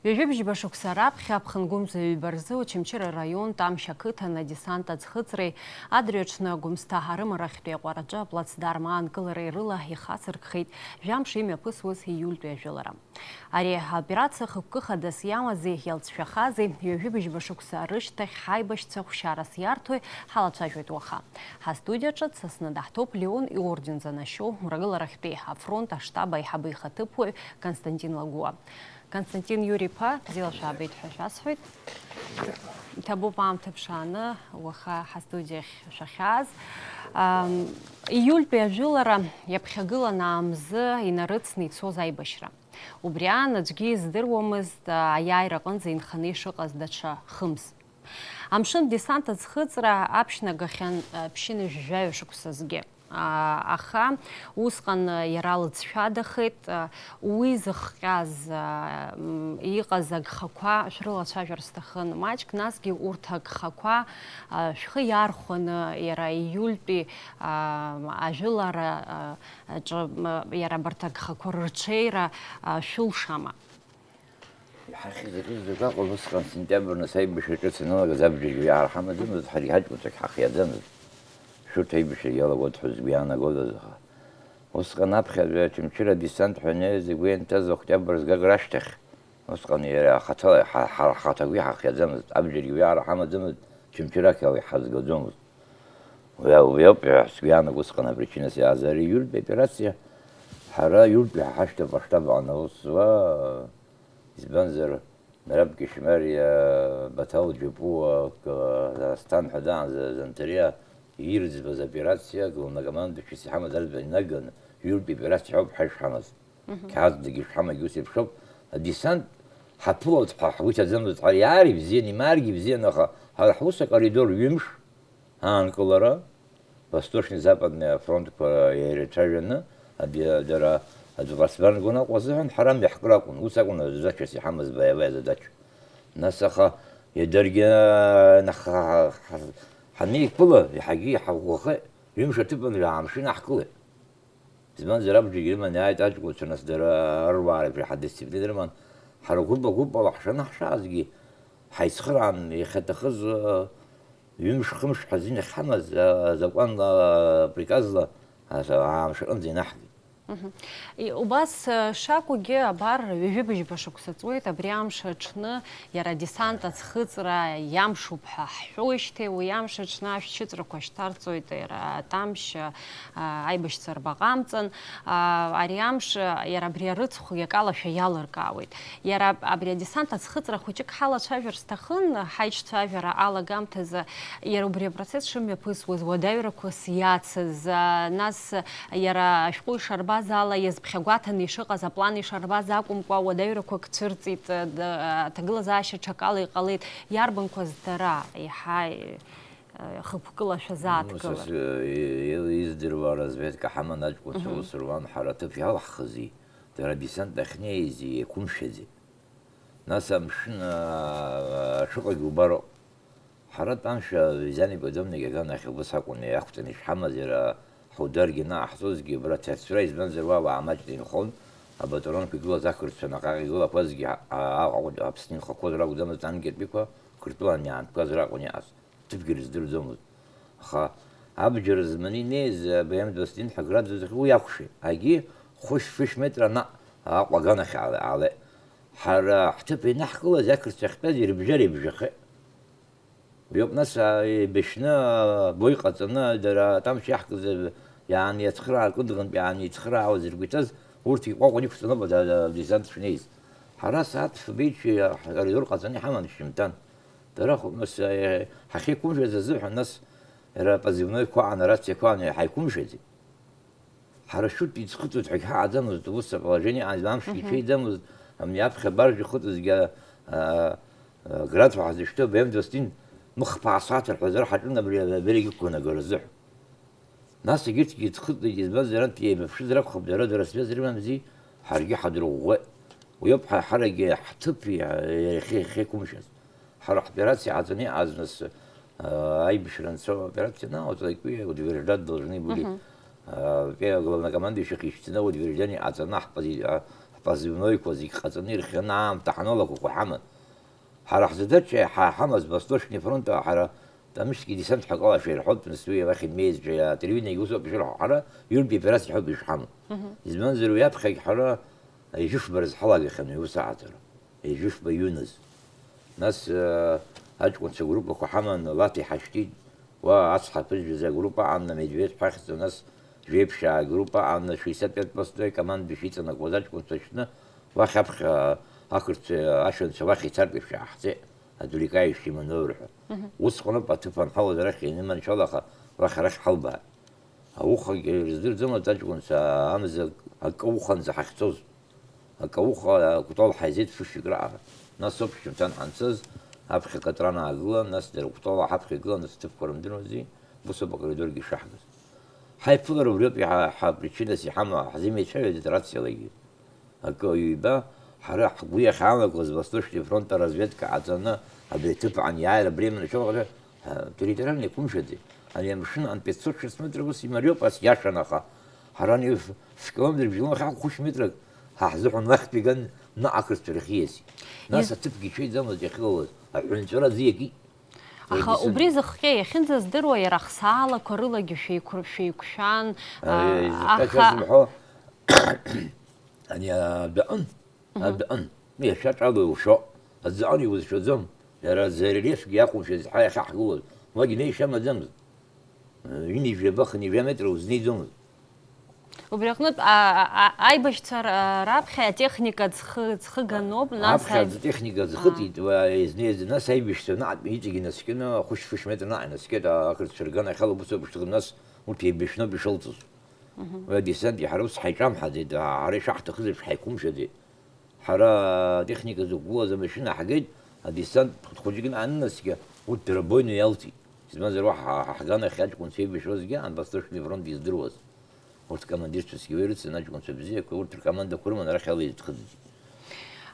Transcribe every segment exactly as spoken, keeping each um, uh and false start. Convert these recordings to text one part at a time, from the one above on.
Ҩажәибжьба шықәса раԥхьа аԥхынгәымза ҩба рзы Очамчыра раион Тамшь ақыҭан адесант аӡхыҵреи адырҩаҽны Гәымсҭа арымарахьтәи аҟәараҿы аплацдарм аанкылареи рыла ихацыркхеит жәамш имҩаԥысуаз ииультәи ажәылара. Ари аоперациа хықәкы хадас иамази иалҵшәахази, ҩажәибжьба шықәса рышьҭахь ҳаибашьцәа хәшьарас иарҭои ҳалацәажәоит уаха. Ҳастудиаҿы дсасны даҳҭоуп Леон иорден занашьоу мрагыларахьтәи афронт аштаб аиҳабы ихаҭыԥуаҩ Константин Лагәуа. Константин Иури-иԥа, бзиала шәаабеит ҳәа шәасҳәоит. Иҭабуп аамҭа ԥшааны уаха ҳастудиахь шәахьааз. Ам, ииультәи ажәылара иаԥхьагылан аамзы инарыцны ицоз аибашьра. Убри аан аӡәгьы издыруамызт, а, аиааира аҟынӡа инханы ишыҟаз даҽа хымз. Амшын десант аӡхыҵра аԥшьнагахьан, а, ԥшьынҩажәи жәаҩа шықәсазгьы. А, аха усҟан, а, иара лыҵшәадахеит, а, уи зыхҟьаз, а, м, иҟаз агхақәа шәрылацәажәар сҭахын маҷк, насгьы урҭ агхақәа, а, шәхы иархәаны иара ииультәи, а, ажәылара, а, аҿы, м, иара абарҭ агхақәа рырҽеира, а, шәылшама? Иҳахьыз акызаҵәык акәын, усҟан сентиабр нас аибашьра ҿыц аналагаз абџьаргьы уиаара ҳамаӡамызт, ҳаргьы ҳаҷкәынцәагь ҳахиаӡамызт. Шәырҭ аибашьрагьы иалагоит ҳәа згәы иаанагодаз, аха. Усҟан аԥхьаҩ Очамчыра адесант ҳәа инеиз игәы ианҭаз октиабр згага рашьҭахь, усҟан иара ахаҭала, ҳа-, ҳара ҳхаҭагьы ҳахиаӡамызт, абџьаргьы уиаара ҳамаӡамызт, Очамчыра ақалақь ҳазгаӡомызт. Уи, уи ауп, ҳәа сгәы иаанагоит усҟан апричинас иааз ари ииультәи аоперациа, ҳара ииультәи ҳа ҳашьҭоуп аштаб аҟны аус зуа, избанзар, Мераб Кьышьмариа, Баҭал Џьапуа, Асҭан ҳәа даанӡа Занҭариа ирӡбаз операциа, главнокомандующийс иҳамаз арӡбара инаганы, ииультәи операциа ҳәа ауп ҳа ишҳамаз. Мгм. Қьааддагьы ишҳамагь ус еиԥш ауп. Адесант ҳаԥылалт ҳәа ҳгәы иҭаӡамызт, ҳара иаар ибзиан, имааргьы ибзиан, аха ҳара ҳус акоридор ҩымш, аанкылара, Восточни Западни афронтқәа ирацәажәаны, аби-, дара аӡә спортсмен гәнаҟ азыҳәан ҳара мҩаҳкыр акәын, ус акәын азадачас иҳамаз боевая задача. Нас аха иадаргьы, ах, ах, ах, ҳанеиқәыла, иаҳагьы иҳаӷәӷәахеит, ҩымш аҭыԥан жәаа мшын аҳкылеит. Избанзар, абџьаргьы рыманы иааит аҷкәынцәа, нас дара аруаа реиԥш иаҳа дисциплина рыман. Ҳара гәыба-гәыбала ҳшанаҳшаазгьы, ҳаицхыраан, иахьаҭахыз, ы, ҩымш-хымш ҳазин ахьҳамаз, ы, азакәан, ы, приказла, ы, аамш аҟынӡа инаҳгеит. Мгм. И, убас, ы, шакәугьы, абар, ҩажәи быжьба шықәса ҵуеит, абри амш аҽны иара адесант аӡхыҵра иамшуп ҳәа ҳҳәоижьҭеи, уи амш аҽны ашәшьыҵәрақәа шьҭарҵоит иара Тамшь, а, аибашьцәа рбаҟа амҵан. А, ари амш, а, иара абри арыцхә иакалашәа иалыркаауеит. Иара аб-, абри адесант аӡхыҵра хәыҷык ҳалацәажәар сҭахын, ҳаиҿцәажәара алагамҭазы иара убри апроцесс шымҩаԥысуаз, уадаҩрақәас иацыз, а, нас иара ашәҟәы ишарбаз ала иазԥхьагәаҭаны ишыҟаз, аплан ишарбаз акәымкәа, уадаҩрақәак цәырҵит, а, д-, а, аҭагылазаашьа ҽакала иҟалеит. Иарбанқәаз дара еиҳа, а, хықәкыла шәазааҭгылар? Ну, са с-, и-, и-, издыруа разведка ҳаман аҷкәынцәа Мгм. Ус руан, ҳара аҭыԥ иалаҳхызи, дара адесант ахьнеизи еиқәымшәаӡеит. Нас амшын, аа, шыҟагьы убароуп. Ҳара Тамшь Везиан иподъемник иаганахь убас акәын иақәҵаны ишҳамаз, иара ҳударгьы анаҳҵозгьы, абра аҭаацәара, избанзар, уа уаа маҷк инхон, апатронқәа игылаз ақырҭцәа наҟ-ааҟ игылақәазгьы, а-, а-, Аҟәа Аԥсны инхақәоз ракәӡамызт, анкьатәиқәа Қырҭтәылан иаанкылаз ракәын иҟаз. Ҭыԥгьы рыздырӡомызт. Аха абџьар зманы инеиз, БМ двадцать один ҳәа град зыхьу уи акәшеит. Агьи хәышә-фышә метра наҟ Аҟәа аганахь аале-, аалеит. Ҳара ҳҭыԥ ианаҳкылаз ақырҭцәа ахьтәаз ирыбжьа-рыбжьахеит. Уи ауп нас, а, еибашьны, а, бо иҟаҵаны, дара Тамшь иаҳкыз, а, иааны иацхыраа, Кәыдӷантә иааны ицхыраауаз иргәы иҭаз, урҭ иҟәаҟәан иқәҵаны, а, а, адесант шнеиз. Ҳара асааҭ фбеиԥш, а, ҳкоридор ҟаҵаны иҳаман шьжьымҭан. Дара хә-, нас, а, ҳахьеиқәымшәаз азыҳәан, нас, иара апозывноиқәа аан, арациақәа аан, ҳаиқәымшәаӡеит. Ҳара шәытә иӡхыҵуеит ҳәагьы ҳаҟаӡамызт, ус аположение аан, амшгьы Мгм. Ҽеиӡамызт, амни аԥхьа абаржә ихыҵызгьы, а, а, град ҳәа ҳзышьҭоу БМ двадцать один мыхԥаа сааҭ рҳәазар ҳаҿын абри аберег иқәгәынагара азыҳәан. Нас егьырҭгьы иӡхыҵуеит, избанзар, анҭ еибаԥшызар акәхап, дара, дара связь рымамзи, ҳаргьы ҳадырӷәӷәеит. Уи ауп ҳа-, ҳарагьы ҳҭыԥ иа-, иахьа-, иахьеиқәымшәаз. Ҳара ҳоперациа ҟаҵаны иҟаз нас, а, аибашьра анцо, операциа анаҟаҵалак, уи утверждать должны были, Мгм. а, пе-, главнокомандующих ишьҭны утверждение ҟаҵаны ҳпози-, а, ҳпозывноиқәа зегь ҟаҵаны ирхианы аамҭа ҳанылақәақәа ҳаман. Ҳара ҳзы даҽа иаҳа ҳамаз Восточный фронт, ҳара Тамышьҭгьы десант ҳәа акалашәа ирҳәоит, нас уи иахь инмеизшәа атрибунагьы усоуп ишырҳәо, ҳара ҩынтә операциа ҳәоуп ишҳамоу. Мгм. Избанзар, уи аԥхьагь ҳара ҩажәи фба рзы ҳалагахьан уи ус аҟаҵара. Ҩажәи фба иҩныз. Нас, э, аҷкәынцәа группақәа ҳаман, Лаҭа иҳашьҭит, уа ацҳа ԥызжәаз агруппа аҟны, Медведь ҳәа ахьӡ, нас Жәеиԥшьаа агруппа аҟны, шәи сатәи атәы посту икомандующий иҵанакуаз аҷкәынцәа шьны, уахь аԥхьа ақырҭцәа, ашәанцәа уахь ицартә еиԥш иааҳҵеит, отвлекающий маневр ҳәа. Мгм. Усҟаноуп аҭыԥ анҳауаз арахь ианыманшәалаха, уахь арахь ҳалбааит. Аухагьы ирыздырӡомызт аҷкәынцәа амза акы уханӡа ҳахьцоз. Акауха Кәтол ҳаизеит фышәҩык раҟара. Нас ауп шьыжьымҭан ҳанцаз, аԥхьа Катран аагылан, нас дара Кәтола ҳаԥхьа игылан, нас ҭыԥқәа рымдыруази, ус ауп акоридоргьы ишаҳгаз. Ҳаиԥылара убриоуп иаҳа ҳа причинас иҳамоу, ҳзымеицәажәаӡеит рациалагьы. Акы ҩба, ҳара ҳгәы иахьаанагоз Восточный фронт аразведка ҟаҵаны абри аҭыԥ аниааира абри иманшәалаҟа, ҳа, территориальный иқәымшәаӡеит. Ани амшын ан пятьсот шестьсот метров ус имариоуп, ас иашан, аха ҳара ани ф-, фкилометр бжьалахь хәышә метрак ҳа ҳзыҳәан уахьтә иган наҟ ақырҭцәа рахь ииасит. Нас Из- аҭыԥгьы ицәеиӡамызт иахьгылаз, аҳәынҵәара аӡы иакит. Аха Уи убри зыхҟьа иахьынӡаздыруа, иара ахсаалақәа рылагьы шәеиқәр-, шәеиқәшәан, а, Аи, изыхҟьа аха шәасымҳәо, ани адәаҟын, Мгм. адәаҟын, иашьа ҿала иушо, аӡаҟын иузшәаӡом, иара аӡы арельефгьы иақәымшәац ҳәа иахьаҳгылоз, уагь неишьа амаӡамызт. Ҩынҩажәи жәаба, хынҩажәа метра узнеиӡомызт. Убри аҟнытә, а, а, а, аибашьцәа ра-, раԥхьа атехника ӡхы-, ӡхыганоуп, нас Аԥхьа аиб-, атехника а. ӡхыҵит, уа, изнеиз, нас аибашьцәа наҟ иҵегь инаскьаны, хәышь-фышь метр наҟ инаскьеит, а, ақырҭцәа рганахьала убыс ауп ишыҟаз, нас урҭ еибашьноуп ишылҵыз. Мгм. Уи адесант ҳара ус ҳаиҿамҳаӡеит, а, ҳара ишаҳҭахыз еиԥш ҳаиқәымшәаӡеит. Ҳара атехника зықәгылаз амашьына ҳгеит, адесант хәыҷ-хәыҷык ананаскьа, урҭ дара абойно иалҵит. Избанзар, уаҳа ҳа-, ҳганахь аҷкәынцәа еибашьуазгьы аан, Восточный фронт издыруаз. Урҭ командирцәасгьы уи ирыцын, аҷкәынцәа бзиақәа, урҭ ркомандақәа рыман, арахь ала ирыӡхыҵит.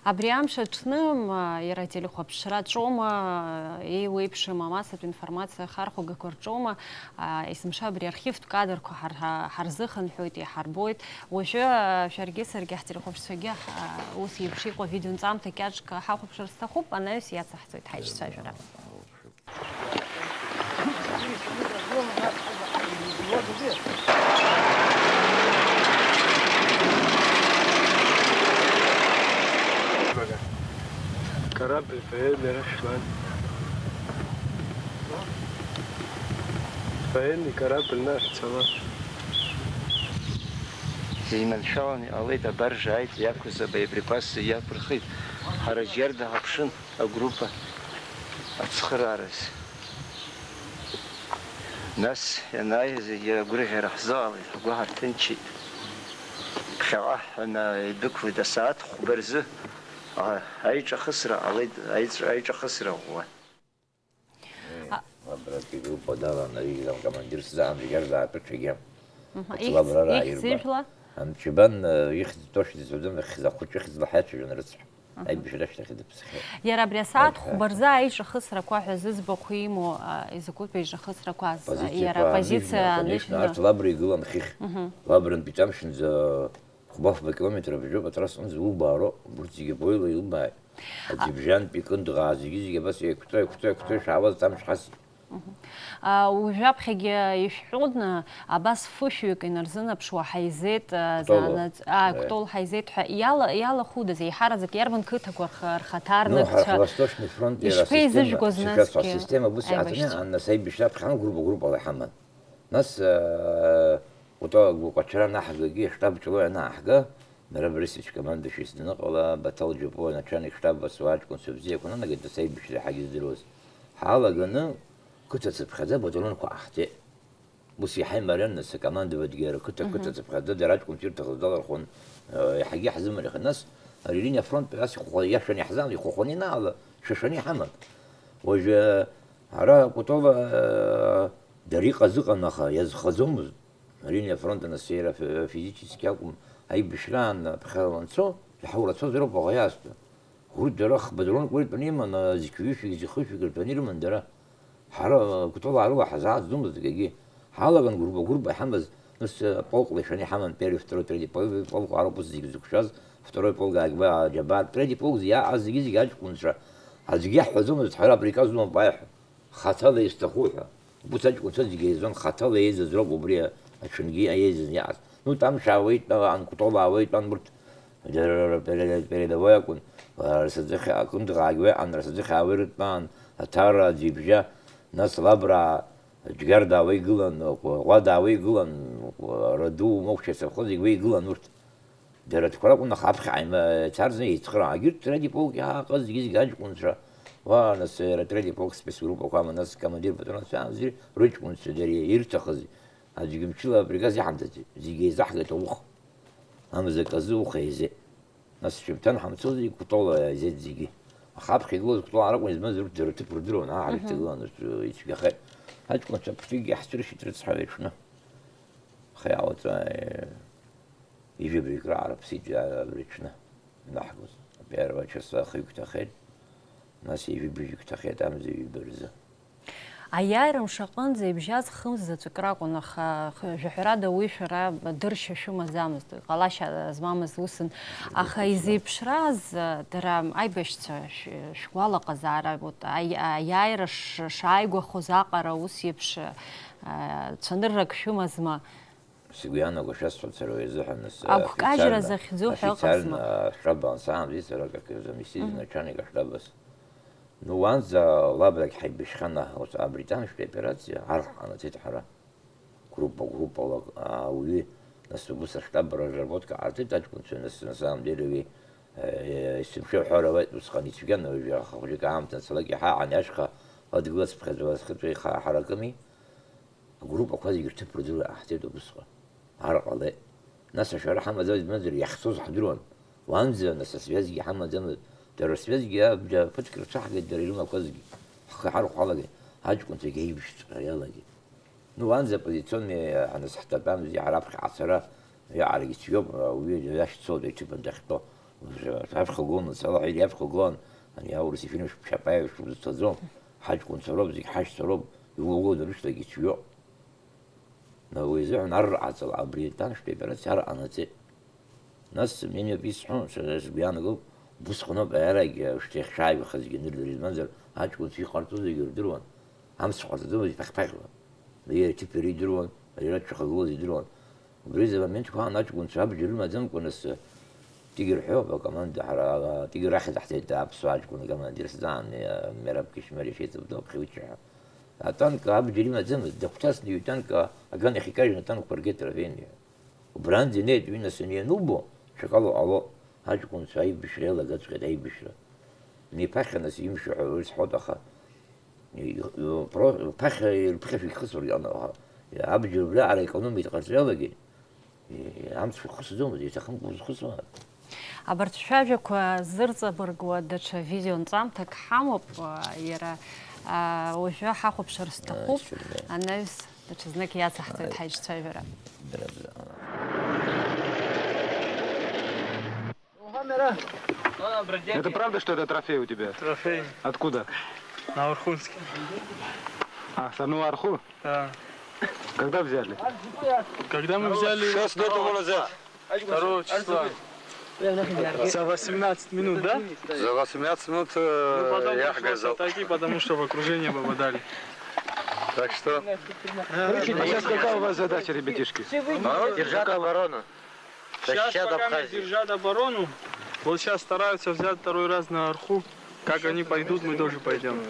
Абри амш аҽны, м, иара ателехәаԥшра ҿоума, еиуеиԥшым амассатә информациа ахархәагақәа рҿоума, а, есымша абри архивтә кадрқәа ҳар-, ҳа-, ҳарзыхынҳәуеит, иҳарбоит. Уажәы, а, шәаргьы саргьы ҳтелехәаԥшцәагьы ҳ-, а, ус еиԥш иҟоу авидеонҵамҭа кьаҿк ҳахәаԥшыр сҭахуп, анаҩс иацаҳҵоит ҳаиҿцәажәара. Корабль военный Рахман. Военный корабль Нахицама. Иманшәалан иҟалеит, абаржа ааит, иақәыз абаеприпас зегьы иақәырхит. Ҳара џьар даҳаԥшын. Агруппа ацхыраараз. Нас ианааи, зегьы агәырӷьара ҳзыҟалеит, ҳгәы ҳарҭынчит. Ԥхьаҟа ҳнаидәықәлеит, асааҭ хәба рзы, а, аиҿахысра ҟалеит, аиҵ-, аиҿахысра ӷәӷәа. А- Абратәи группа далан, ари командир сзаҳамзар, иарзаатәы ҽагьы. Мгм. Аҵла Ихьӡ-, абрара ихьӡ ааирба. Ижәла? Амчыбан, э, ихьӡ точно дисҳәаӡом, ихьӡ ахәыҷы ихьӡ лаҳаицәажәон рыцҳа. Мгм. Аибашьра ашьҭахь дыԥсхьеит. Иара абри асааҭ Аиҳа. Хәба рзы аиҿахысрақәа ҳәа зыӡбахә имоу, а, изакәытә еиҿахысрақәаз, Позициақәа иара аныжьны, апозициа аныжьны, аныжьны. Арҭ лабра игылан хыхь. Мгм. Лабрантәи ҵамшынӡа хәба-фба километр абжьоуп атрасса аҟынӡа, иубаароуп, урҭ зегьы боила илбааит. А- Аӡыбжьантәи Кындыӷаа зегьы-зегьы абас еиқәҵо, еиқәҵо, еиқәҵо ишаауаз ҵамшь ҳасит. Мгм. А, уажәаԥхьагьы ишәҳәон, а, абас фышәҩык инарзынаԥшуа ҳаизеит, а, Кәтол. Заанаҵ-, а, Э. Кәтол ҳаизеит ҳәа иала-, иалахәыдаз, еиҳараӡак иарбан қыҭақәа рх-, рхаҭарнакцәа? Ну, ҳара ҳ-, Восточный фронт иара ишԥеизыжәгоз система, насгьы сейчас система бус иаҵаны, аибашьцәа? Анна саибашьра ԥхьан группа, группала иҳаман. Нас, э, Кәтол агәыкәаҽра анаҳгагьы, аштаб ҿло ианааҳга, Мира Борисович командующийс даныҟала, Баҭал Џьапуа аначальник штаб асуа аҷкәынцәа бзиақәа нанагеит, нас аибашьра иаҳагьы здыруаз. Ҳалаганы, Қыҭа цыԥхьаӡа батальонқәа ҟаҳҵеит. Ус иаҳа имариан, нас акомандованиагьы ара қыҭа, Мгм. Қыҭа цыԥхьаӡа дара аҷкәынцәа ирҭахыз далархон, э, иаҳагьы иаҳзымариахеит. Нас ари линиа афронт ас ихәа-, иашан иаҳзаан, ихәахәаны ианаала, шәашаны иҳаман. Уажәы, э, ара Кәтола, э, дара иҟаз ыҟан, аха иазхаӡомызт. Линиа афронт анасеира фи-, физически акәым, аибашьраан аԥхьара уанцо, иаҳа урацәазароуп уаҟа иаазтәу. Урҭ дара хбадрон кәыртәаны иман, зқьҩышәик, зхышәик ртәаны ирыман дара. Ҳара, Кәтолаа рыла ҳазааӡомызт акгьы. Ҳалаган гәырба-гәырба иҳамаз, нас, полкла ишәаны иҳаман, первый, второй, третий, полк, полк аароуп ус зегьы зықәшәаз, Второй полк ааигәа аџьабаа, третий полк иааз зегьы-зегьы аҷкәынцәа, аӡәгьы иаҳҳәаӡомызт ҳара априказ умоуп ааи ҳәа. Хаҭала изҭаху ҳәа. Убыс аҷкәынцәа зегьы еизон, хаҭала еизаз роуп убри аҽынгьы еизаз иааз. Ну, Тамшь аауеит, Анкәтол аауеит, урҭ дара передовой акәын, Расаӡыхь акындӷаагьы ыҟан, Расаӡыхь аауеи рыдтәан, Аҭара, Ӡибжьа, нас Лабраа, Џьгьарда аауеи гылан, Ӷәада аауеи гылан, Раду, Мохәшьа асовхоз зегь уеи гылан урҭ. Дара ҭқәаракәын, аха аԥхьа ааима-, царзны еицхыраан. Егьырҭ третий полк иааҟаз зегьы-зегьы аҷкәынцәа, уа, нас, иара третий полк спецгруппақәа аман, нас командир батальон саанӡа рыҷкәынцәа, дара ирҭахыз, аӡәгьы мчыла априказ иҳамҭаӡеит, зегьы еизаҳгеит ауха. Амза казы уха еизеит. Нас шьыжьымҭан ҳамцозар, Кәтол еизеит зегьы. Аха аԥхьа игылаз Кәтол аракәын измаз, урҭ дара рҭыԥ рдыруан, аа, ҳара Мгм. Ҳҭагылан, урҭ ицәгьахеит. Аҷкәынцәа ԥшьҩыкгьы иаҳцәыршьит рыцҳа, аҽны. Аха иаауаҵәа, Ижәибжьык раара ԥсит абри аҽны инаҳгоз. Первое число ахы игәҭахеит, нас ижәибжьык ҭахеит амза ҩба рзы. Аиааира мшаҟынӡа ибжьаз хымз заҵәык ракәын, аха х-, жәаҳәарада уи шәара дыршьа шәымаӡамызт, ҟалашьа змамыз усын. Аха изеиԥшраз, дара аибашьцәа шә-, шәгәалаҟазаара, вот, аи-, аиааира ш-, шааигәахоз аҟара ус еиԥш, а, цәаныррак шәымазма? Сгәы иаанагоит, шәасҳәап сара уи азыҳәан, нас, агәкажьра официально, захьӡу ҳәа официально ыҟазма? Аштаб ансаанӡеит сара, как заместитель Мгм. Начальника штаба. Ну, уанӡа Лабрагь ҳаибашьхьан, ус, абританцәтәи операциа ар ҳҟанаҵеит ҳара. Группа, группала, ауаҩы, нас, убыс аштаб разработка ҟарҵеит аҷкәынцәа, нас, на самом деле, уи, э, есымша ҳәара ауеит, усҟан ицәгьан, уажәы аха хәыҷык аамҭа цалак иҳаҳан, иашьха адгылацыԥхьаӡа уазхыҵәеи ха-, ҳаракыми. Агруппақәа зегьы рҭыԥ рдыруа иҟаҳҵеит убысҟан. Ар ҟалеит. Нас ашәара ҳамаӡамызт, мамзар иахьцоз ҳдыруан. Уанӡа, нас, асвиазгьы ҳамаӡамызт. Дара рсвиазгьы абџьар ԥыҭк рцәаҳгеит, дара ирымақәазгьы. Ҳхы ҳархәалагеит. Ҳаҷкәынцәагьы аибашьцәа иалагеит. Ну, уанӡа оппозиционный ҳаназҳҭатәамзи, ҳара аԥхьа ацара иаҟарагьы цәгьоуп, уи иашьцәоуп, иҭыԥан дахьтәоу. Аԥхьа угон, Салаҳ иаԥхьа угон, ани аурыс ифильм Чапаев шәызцаӡом. Ҳаҷкәынцәа роуп, зегь ҳашьцәа роуп, иулгоу дыршьҭагь ицәгьоуп. Уи азыҳәан ар рҟаҵала абри атанктә операциа ар ҟанаҵеит. Нас Мениоп исҳәон, сара сгәы иаанагоуп, убысҟаноуп аиарагь шьҭахь шааигәахазгьы анырдыр, измамзар аҷкәынцәа иҟарҵо зегьы рдыруан, амц ҟарҵаӡомызт иԥахьԥахьуа. Иара иҭыԥ иара идыруан, иара дшахагылаз идыруан. Убри рзы амоментқәа аан аҷкәынцәа абџьар рымаӡамкәа нас, Тигр ҳәоуп акоманда, ҳара Тигр ахьӡ ҳҵеит аԥсуа аҷкәын акомандир сзаан, Мераб Кишмер ишеиҵыбдоу аԥхьаҩцәа ҳәа. Атанк абџьар имаӡамызт, дыхәҭасны ҩ-танк аган иахь икажьны атанкқәа ргеит Равениа. Убранӡа инеит, уи нас ианубо, ҽакала ҟало, аҷкәынцәа аибашьра иалагаҵәҟьеит, аибашьра. Иԥахьа нас имшәа ҳәа уи сҳәоит, аха, и-, про-, ԥахьа ирԥхьашәа ихысуа ргьы, аха, абџьар убриаҟара аекономика ҟарҵо иалагеит. Амц ухысӡомызт, иҭахымкәа узхысуан. Абарҭ шәажәақәа зырҵабыргуа даҽа видеонҵамҭак ҳамоуп, иара, а, уажәы ҳахәаԥшыр сҭахуп, Ааи, сшәырбеит. Анаҩс даҽазнык иацаҳҵоит Ааи. Ҳаиҿцәажәара. Дырбза. Это правда, что это трофей у тебя? Трофей. Откуда? На Архунске. А, с Ану Арху? Да. Когда взяли? Когда мы взяли? Шесть лет тому назад. Второго числа. За восемнадцать минут, да? За восемнадцать минут, э, Ну, потом пришлось отойти, потому что в окружение попадали. Так что... А сейчас какая у вас задача, ребятишки? А? Держать оборону. Сейчас пока мы держат оборону. Вот сейчас стараются взять второй раз на Арху. Как они пойдут, мы тоже пойдем.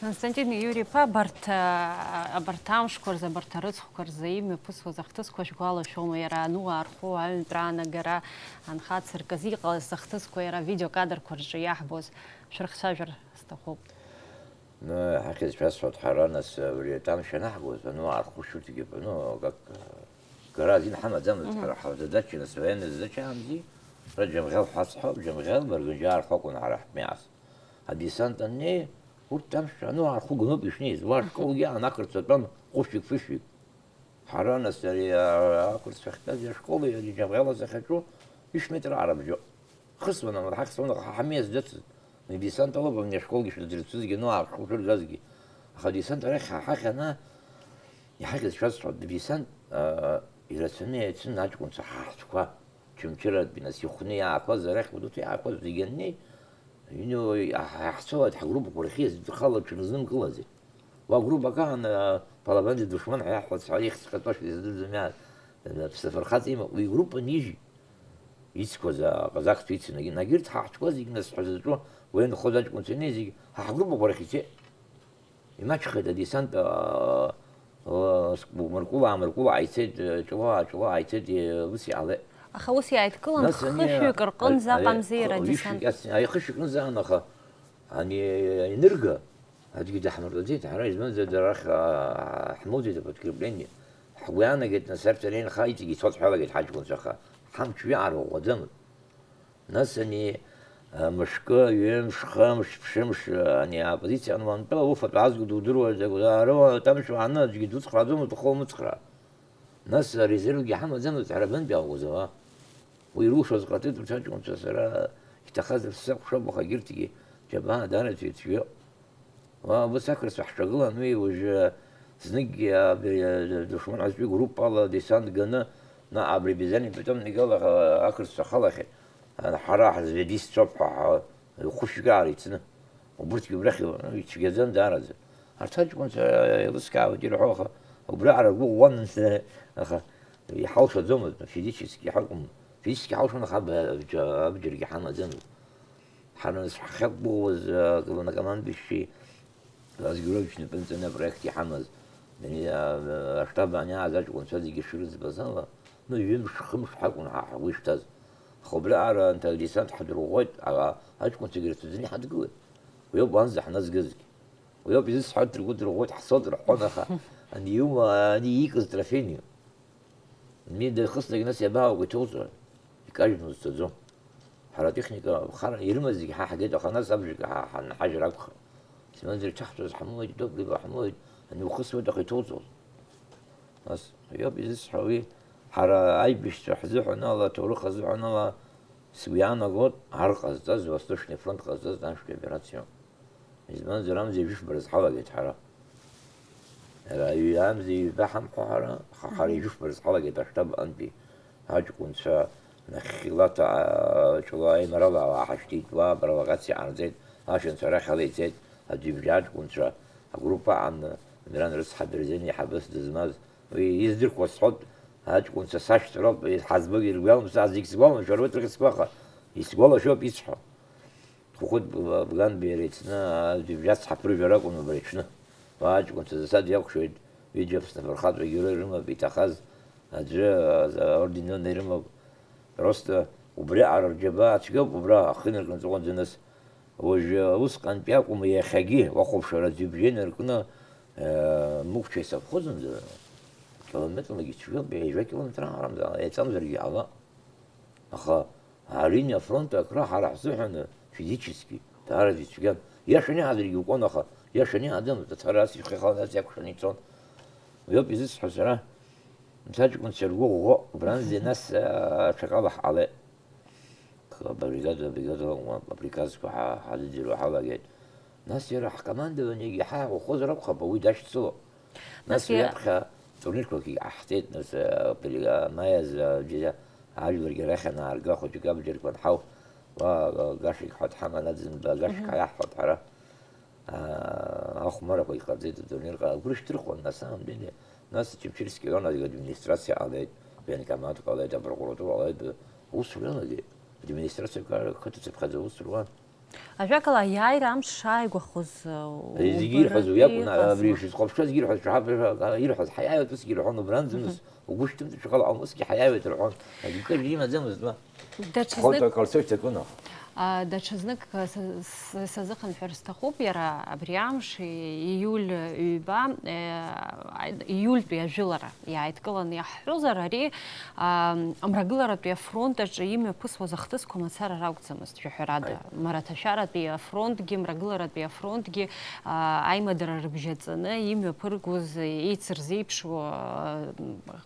Константин Иури-иԥа, абарҭ, а, абарҭ амшқәа рзы, абарҭ арыцхәқәа рзы имҩаԥысуаз ахҭысқәа шәгәалашәома? Иара Ану Арху, аҩынтә раанагара, анхацыркыз иҟалаз ахҭысқәа иара авидеокадрқәа рҿы иаҳбоз шәрыхцәажәар сҭахуп. Ну, ҳахьыӡ шәасҳәоит, ҳара, нас, абри атанк шәанаҳгоз, Ану Арху шәырҭгьы, ну, как, гара азин ҳамаӡамызт, Мгм. Ҳара ҳзадача, нас, военная задача амзи, ҳара Џьамӷьал ҳацҳауп, Џьамӷьал, Баргынџьаа Арху акәын ҳара ҳмиас. Адесант аннеи, урҭ амш, Ану Арху гәноуп ишнеиз, уа ашколгьы аан ақырҭцәа тәан, ҟәышәҩык-фышәҩык. Ҳара, нас, ари, а, ақырҭцәа ахьтәаз ашколи ари Џьамӷьала сахьаҿу ишә метр аҟара бжьоуп. Хысуан, амала ҳахьсуан, аха ҳамиасӡацызт. Десант алоуп, абни ашколгьы шәдырцәызгьы, ну, аархәшәыргазгьы. Аха десант арахь ҳа-, ҳахь ана-, иҳахьыз шәасҳәап, десант аа, ирацәаны еицын аҷкәынцәа ҳаҳцәқәа, Чымчыратәи, нас ихәны иаақәаз, арахь Гәдоуҭа иаақәаз зегьы аннеи, ҩны иаҳ-, иаҳцалоит ҳгруппақәа рахь еидырхало аҽырзымкылаӡеит. Уа группак аан, аа, Палабанди душман ҳәа иаҳҳәо цәгьа ихьӡ кратәашәа изыдырӡом иа-, аԥсҭа фырхаҵа имоуп, уи группа нижьит. Ицқәаз аҟазақцәа ицын, егьи-, егьырҭ ҳаҳцәқәа зегь, нас ҳәа заҵәы, уи анхоз аҷкәынцәа инеи зегь ҳа ҳгруппақәа рахь ицеит. Имаҷхеит адесант, аа, аа, Мыркәыла, Мыркәыла ааицеит, Ҷлоу, Ҷлоу ааицеит, ус иаалеит. Аха ус иааидкылан, нас ани, хышәҩык рҟынӡа а-, ари, аҟамзи иара хышәҩык адесант. Ас-, ари хышәҩык рҟынӡа анаха, ани инырга, аӡәгьы даҳмыртәаӡеит, ҳара, избанзар, дара рахь, аа, ҳмоуӡеит аподкрепление. Ҳгәы иаанагеит, нас арҭ ара инхаа иҵегь ицоит ҳәа иалагеит ҳаҷкәынцәа, аха ҳамч уи аарӷәӷәаӡамызт. Нас ани, а, мышкы, ҩымш, хымш, ԥшымш, а, ани аоппозициа ануантәа, уфатә аазго дудыруазар, ара уаатәамшь уааны аӡәгьы дуцхрааӡомызт, ухы умыцхраа. Нас арезервгьы ҳамаӡамызт, ҳара абантәи ҳауазауа. Уи ирылшоз ҟарҵеит урҭ аҷкәынцәа, сара иҭахазар сзакәхшоуп, аха егьырҭгьы џьабаа даараӡа ицәгьоуп. Уа, убас ақырҭцәа ҳҿагылан, уи уажәы зныкгьы абри, э, душман ҳәа зтәу группала десант ганы, наҟ абри Бизани питомникала, э, ақырҭцәа халахьеит. Ан-, ҳара ҳзведистцәоуп ҳәа, ҳа-, хәышәк аарицны. Убырҭгьы убрахь, ну, ицәгьаӡан даараӡа. Арҭ аҷкәынцәа еилыскаауеит ирҳәо, аха убраҟара ргәы ӷәӷәан, аха иҳалшаӡомызт, физически ҳакәым. Физически ҳалшон, аха аб-, аб-, абџьаргьы ҳамаӡамызт. Ҳара нас ҳахьақәгәыӷуаз, а, главнокомандующий Владимир Георгиевич напынҵаны апроект иҳамаз, ани-, а, аштаб аниааз аҷкәынцәа зегьы шрыӡбаз ала, ну, ҩымш, хымш ҳакәын ҳа ҳгәы ишҭаз. Аха убри аара анҭ адесант ҳдырӷәӷәеит, а-, аҷкәынцәагьы рацәаӡаны иҳадгылеит. Уи ауп уанӡа ҳназгазгьы. Уи ауп изысҳәо, дыргәыдырӷәӷәоит, ҳцоит рҳәон, аха ани иума, ани иикыз трофеиниу. Ани дахысҵак, нас иабаауго иҭоуҵо? Икажьны узцаӡом. Ҳара атехника хара ирымаз зегьы ҳа ҳгеит, аха нас абжак ҳа ҳанҳажьыр акәхап. Сымаӡа иҽаҳҵәаз ҳамоуит, топлива ҳамоуит, ани ухысуеит, аха иҭоуҵоз. Нас, иоуп изысҳәо уи, ҳара аибашьцәа ҳзыҳәан ала, аҭоурых азыҳәан ала, сгәы иаанагоит, ар ҟазҵаз, Восточный фронт ҟазҵаз, аншәтәи операциа. Избанзар, амза ҩажәи фба рзы ҳалагеит ҳара. Ара ҩ-, амза ҩба ҳамхәа ҳара, ха-, ҳара ҩажәи фба рзы ҳалагеит аштаб антәи аҷкәынцәа, нахьхьи Лаҭа, а, Ҷлоу аимарала ауаа ҳашьҭит, уа апровокациа ҟарҵеит, ашәанцәа арахь ала ицеит, аӡҩыбжьа аҷкәынцәа, агруппа аҟны, Миран рыцҳа Берзен иҳабыс дызмаз, уи издырхуа сҳәоит, аҷкәынцәа сашьцәа роуп, ҳазбогьы иргәаламшәа, зегь сгәаламшәар, уи ҭрыхь сгәаха, исгәалашәоуп исҳәо. Хәыхәыт Б-, Бганбеи иареи еицны аӡәы ибжьац ҳаԥыржәар акәын убри аҽны. Уа аҷкәынцәа засадгьы иакәшоит, ҩыџьа Аԥсны афырхаҵа егьырҭ рымоуп иҭахаз, аӡәы, а, орден Ленина ирымоуп. Просто убриаҟара рџьабаа цәгьоуп, убра ахы инаркны ҵыҟәанӡа нас. Уажәы усҟантәи акәым, иахьагьы уахәаԥшыр аӡәы ибжьы инаркны, э, Мықәча исовхозынӡа, километрлагьы цәгьоуп, ҩажәа километр аарамзаала, еиҵамзаргьы ҟалап. Аха алиниа афронт акра ҳара ҳзыҳәаны физически даараӡа ицәгьан. Иашаны иаҳзаргьы укуан, аха иашаны иаҳӡамызт, ацара ас ихихауан, ас иакәшаны ицон. Уи ауп изысҳәо сара, нас аҷкәынцәа ргәы ӷәӷәо, убранӡа нас, а, аҽакала ҳҟалеит. Абригада, абригада акәын, априказқәа ҳа-, ҳазыӡырҩуа ҳалагеит. Нас иара ҳкомандованиагьы ҳа ҳхозар акәхап, уи дашьцыло. Нас, нас уи иа- аԥхьа турнирқәакгьы ҟаҳҵеит, нас, а, априль-, а, маи азы, а, џьара ажәларгьы арахь анаарга, хәыҷык абџьарқәа анҳау, уа, а, гашик ҳәа дҳаман, аӡынба гашик Мгм. ҳаиаҳфап ҳара. А, ахәмарақәагь ҟарҵеит атурнир ҟа-, агәра шьҭырхуан, на самом деле. Нас Чепчирски район администрациа ҟалеит, военкомат ҟалеит, апрокуратура ҟалеит, усура иалагеит. Администрациа ка-, қыҭа цыԥхьаӡа аус руан. Ажәакала, аиааира амш шааигәахоз, Зегьы ирҳәаз уи акәын, убырҭ абри иҟаз. Ишысхәаԥшуаз ирҳәаз, шаҳаԥ-, ирҳәаз, ҳаиааиуеит, усгьы ирҳәон, убранӡа, Мгм. нас, угәы шьҭымҭ, шәхала, аҟам, усгьы ҳаиааиуеит рҳәон. Акгьы имаӡамызт, ма. Даҽазнык, Хәыҭак ҟарҵо иҭакын, аха. А, даҽазнык, а, са-, с-, сазыхынҳәыр сҭахуп, иара абри амш, и-, ииуль ҩба, э, ииультәи ажәылара иааидкыланы иаҳҳәозар, ари, а, Мрагыларатәи афронт аҿы имҩаԥысуаз ахҭысқәа мацара ракәӡамызт, жәаҳәарада. Аи. Мараҭашәаратәи афронтгьы, Мрагыларатәи афронтгьы, а, аимадара рыбжьаҵаны имҩаԥыргоз, еицырзеиԥшуа, а,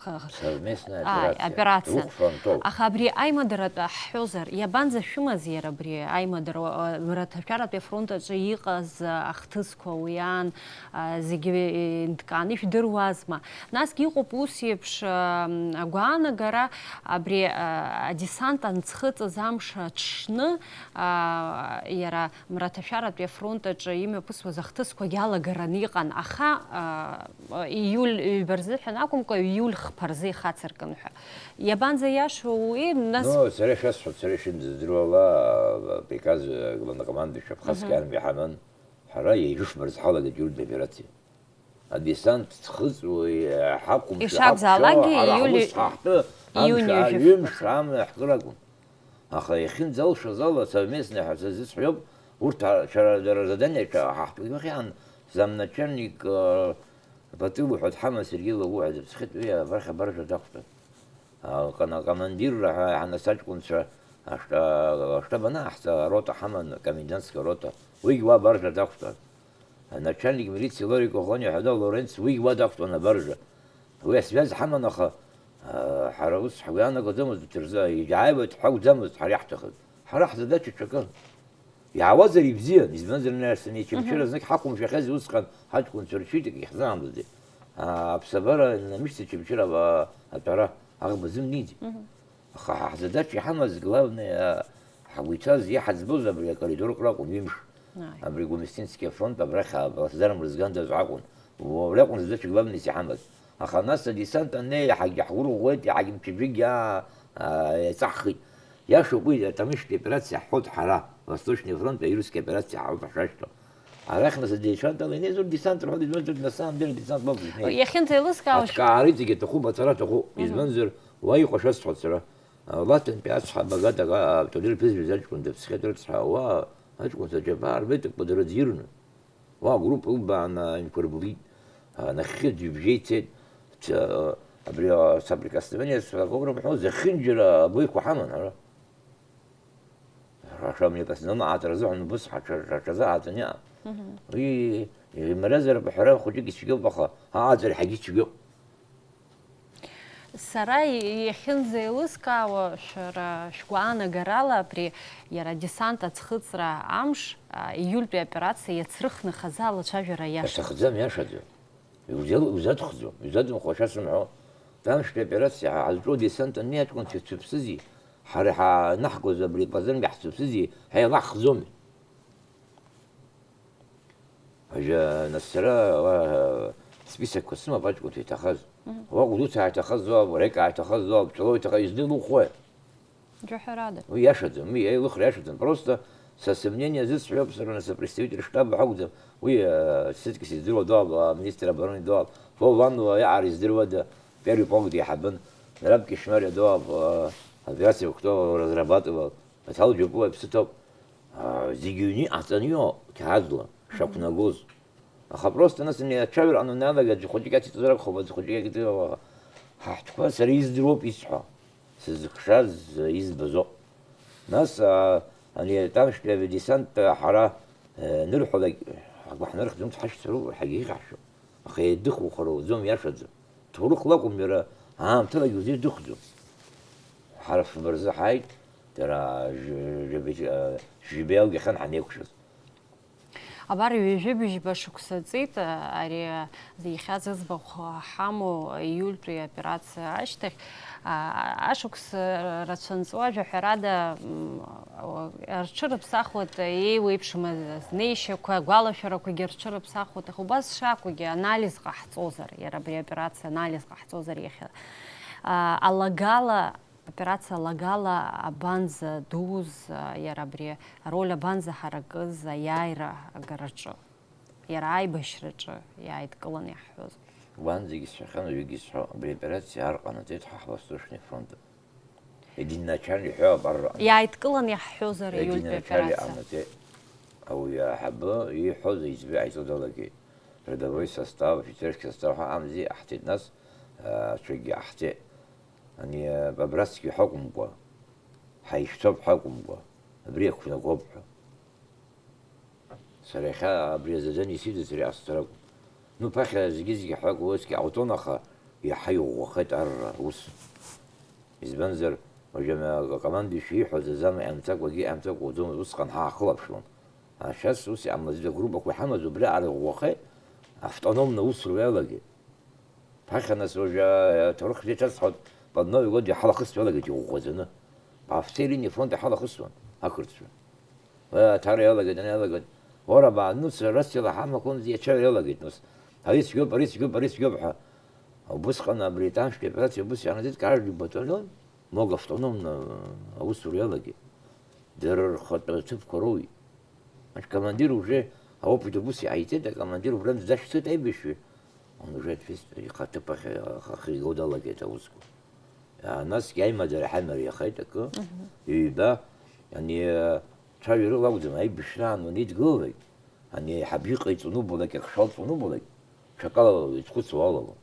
х-, х-, Совместная ааи, операция. Операциан. Двух фронтов. Аха абри аимадаратә ҳҳәозар, иабанӡашәымаз иара Абри аимадара, а, мраҭашәаратәи афронт аҿы иҟаз, а, ахҭысқәа уи аан, а, зегьы, э, инҭкааны ижәдыруазма? Насгьы иҟоуп ус еиԥш, а, агәаанагара, абри, а, адесант анцхыҵыз амш аҽны, а, иара мраҭашәаратәи афронт аҿы имҩаԥысуаз ахҭысқәагьы алагараны иҟан, аха, а, ииуль ҩба рзыҳәан акәымкәа, ииуль хԥа рзы ихацыркын ҳәа. Иабанӡа иашоу уи, нас? Ну, сара ишәасҳәоит, сара ишымдыздыруа ала, априказ, э, главнокомандующий Абхазская Мгм. армиа ҳаман, ҳара иаҩышәба рзы ҳалагеит ииультәи аоперациа. Адесант ӡхыҵуа, э, ҳақәымшәо, Ишакәзаалакгьы, ҳақәшәо, ҳара ииули-, ҳус ҳаҳтәы, ииуни амш, ҩажәи ҩымш фба. Амҩа ҳкыр акәын. Аха иахьынӡалшаз ала, совместно ҳәа сазысҳәоуп, урҭ, а, шәара, дара задание ҳа ҳтәы иахьан, замначальник, э, Батыгә ҳәа дҳаман, Сергеи Лагәы ҳәа дыԥсхьеит, уи абархь абаржа дақәтәан. Акана-, акомандирра ҳәа иаҳаныс аҷкәынцәа ашта-, аштаб анаҳҵа, арота ҳаман, комендантская рота. Уигь уа абаржа дақәтәан. Аначальник милициа Лорик Охлониа ҳәа Лоренц уигь уа дақәтәан абаржа. Уи асвиаз ҳаман, аха, а, ҳара ус ҳгәы иаанагаӡомызт урҭ рзы, иааиуеит ҳәа акәӡамызт ҳара иаҳҭахыз. Ҳара ҳзадача ҽакын. Иаауазар ибзиан, избанзар, нас ани ачымчыра Мгм. знык ҳақәымшәахьаз усҟан ҳаҷкәынцәа рчеиҭак иаҳзаамдеит. А, аԥсабара намышьҭ ачымчыра ава-, атәара аӷба зымнеиӡеит. Мгм. Аха ҳа ҳзадача иҳамаз, главное, а, ҳгәы иҭаз, иаҳаӡбоз абри акоридорк ракәын, ҩымш. Ааи. Абри Гумистински афронт абрахь аплацдарм рызгандаз акәын. Убри акәын задача главнайс иҳамаз. Аха нас адесант аннеи, иаҳагьы ҳгәырӷәӷәеит, иаҳагьы мчыбжьыкгьы, аа, аа, еиҵаҳхит. Иашоуп уи, атамышьтәи операциа ҳҳәоит ҳара, Восточный фронт, аирусская операциа ҳҳәоит ҳашашьҭоу. Арахь нас адесант ала инеизар десант рҳәоит, избанзар, на самом деле десант мыҟоуп изнеиз. Иахьынӡеилыскаауа ш- Аҭкаа иҵегьы аҭахуп, ацара аҭахуп, Мгм. избанзар, уа иҟоу шәасҳәоит сара. Лаҭантәи ацҳа Багада, а, Ҭодрыр ԥызҩыз аҷкәын дыԥсхьеит рыцҳа, уа аҷкәынцәа џьабаа рбеит, акәадыр аӡирны. Уа агруппа ылбааны инқәырблит, а, нахьхьи ӡҩыбжьа ицеит, ц-, абри, а, соприкосновение с врагом рымҳәо, зехьынџьара абоиқәа ҳаман ара. Раша мне постоянно аҭара азыҳәан убыс ҳаҽа-, ҳаҽазыҟаҵаны иҟан. Мгм. Уи имариазароуп аҳәара хәыҷык ицәгьоуп, аха ааҵәара ҳагьы цәгьоуп. Сара иахьынӡеилыскаауа, шәара шәгәаанагарала, абри иара адесант аӡхыҵра амш, а, ииультәи аоперациа иацрыхны хазы алацәажәара иашан. Иаҭахӡам, иашаӡам. Иузел-, иузаҭхӡом, иузаҭымхуа шәасымҳәо. Тамшьтәи аоперациа ҳа ҳазҿу адесант аннеи аҷкәынцәа цәыԥсызи, ҳара ҳанаҳгоз абри аплацдармгьы ҳцәыԥсызи, ҳәа еилаҳхӡомеи. Ажәа, нас сара, уа, списокқәа сымоуп аҷкәынцәа иҭахаз. Мгм. Уа Гәдоуҭаа иҭахаз, уа Рекаа иҭахаз, уа Бҿалоу иҭахаз, изны илухуеи? Џьаҳәарада. Уи иашаӡам, уи еилыхра иашаӡам. Просто са сымнение азысҳәоуп, сара нас апредставитель штаба ҳакәӡам. Уи, э, сыҵкьыс издыруа дуааб, а, министр обороны дуааб. Вова Ванова иаҟара издыруада, первый полк деиҳабын. Нараб Кишмариа дуааб, а, операциақәа кто разрабатывал. Баҭал Џьапуа иԥсы ҭоуп. Аа, зегьы ҩны иҟаҵаны иҟоуп, қьаадла, шақәнагоз. Аха просто нас ани аҽаҩра ҟаналагаз аӡә хәыҷык иациҵозар акәхап, аӡә хәыҷык иакит, ҳа ҳтәқәа сара издыруоуп исҳәо, сызхшаз, избаз ауп. Нас, аа, ани атамшәтәи авиадесант ҳара, э, нырҳәалак, ҳгәы ҳнархьӡом, ҳашьцәа роуп, ҳагьихьаҳшьом. Аха еидыхухыр ауӡом, иашаӡам. Ҭоурыхла акәым, иара аамҭалагьы узеидыхәӡом. Ҳара фба рзы ҳааит, дара жә-, жәабжь-, а, жәбаҩык иахьан ҳанеикәшаз. Абар ҩажәи быжьба шықәса ҵит, а, ари, а, иахьа зыӡбахә ҳамоу ииультәи аоперациа ашьҭахь, а, ашықәс рацәа нҵуа, жәаҳәарада, м, рҽырыԥсахуеит еиуеиԥшым азнеишьақәа, агәалашәарақәагьы рҽырыԥсахуеит, аха убас шакәугьы анализ ҟаҳҵозар, иара абри аоперациа анализ ҟаҳҵозар иахьа, а, алагала, аоперациа алагала абанӡа дуз, а, иара абри ароль абанӡа ҳаракыз аиааира агараҿы, иара аибашьраҿы иааидкыланы иаҳҳәоз? Уанӡагьы сҳәахьан, уажәыгьы исҳәо, абри аоперациа ар ҟанаҵеит ҳа ҳвосточный фронт. Единоначально иҳәо абар. Иааидкыланы иаҳҳәозар, ииультәи Единоначально аоперациа? Иҟанаҵеит. Ауаҩы аиҳабы ииҳәоз аиҵбы ҟаиҵо далагеит. Рядовой состав, офицерский состав ҳәа амзи ҟаҳҵеит, нас, а, аҽакгьы ҟаҳҵеит. Ани, а, абрацгьы ҳакәымкәа, ҳаишьцәоуп ҳакәымкәа, абри ақәнагоуп ҳәа. Сара иахьа абри азадание исыдыз ари ҟасҵаракәым. Ну, ԥахьа зегьы-зегьы ҳәак усгьы ҟауҵон, аха иаҳа иӷәӷәахеит арра, ус. Избанзар, Уажәы акомандующий ииҳәоз азы амца акәагьы, амца акәуӡомызт, усҟан ҳаахылаԥшуан. А сейчас ус иҟамлаӡеит, агруппақәа иҳамаз убри аарыӷәӷәахеит, автономно аусура иалагеит. Ԥахьа нас уажәы аҭоурых бзиа ҿасҳәоит, под Новый год иҳалахысуа иалагеит иӷәӷәаӡаны. По всей линии фронта иҳалахысуан ақырҭцәа. Уи аҭара иалагеит, ана иалагеит. Уара абаанымсра, рациала ҳамақәа иацәажәо иалагеит, нас. Ари цәгьоуп, ари цәгьоуп, ари цәгьоуп ҳәа. Убысҟан абри атанктәи аоперациа убыс ианаӡеит, каждый батальон мог автономно аусура иалагеит. Дара рхатә ҭыԥқәа роуит. Акомандир уже аопыт убыс иҟаиҵеит, акомандир убранӡа дашьцоит аибашьҩы. Он уже ответственный, ихаҭыԥ ахь ахы иго далагеит аусқәа. А, насгьы аимадара ҳамариахеит акы, ҩба, ани, цәажәарыла акәӡам, аибашьраан уанидгылалак, ани аиҳаб иҟаиҵон убалак, акы шалҵуан убалак, ҽакала изхәыцуа алалон.